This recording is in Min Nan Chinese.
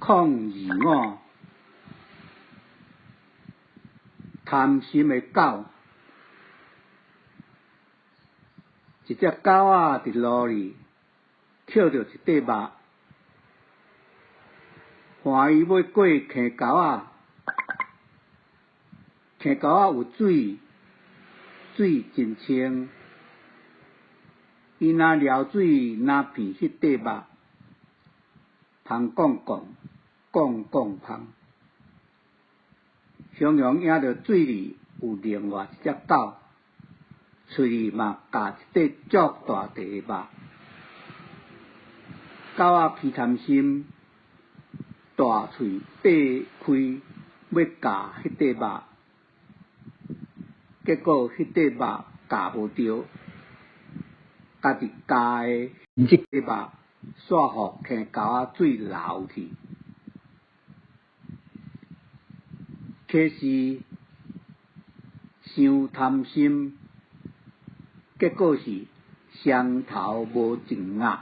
025，貪心的狗。一隻狗仔佇路裡抾著一塊肉，看伊欲過坑溝仔，坑溝仔有水，水真清，伊若撩水，若鼻彼塊肉，芳摃摃，摃摃芳。雄雄抿著水裡有另外一隻狗，喙裡嘛咬一塊足大塊的肉。狗仔起貪心，大喙擘開欲咬彼塊肉，結果彼塊肉咬無著，家己咬的這塊肉煞予坑溝仔水流去。啟示傷貪心，結果是雙頭無一額。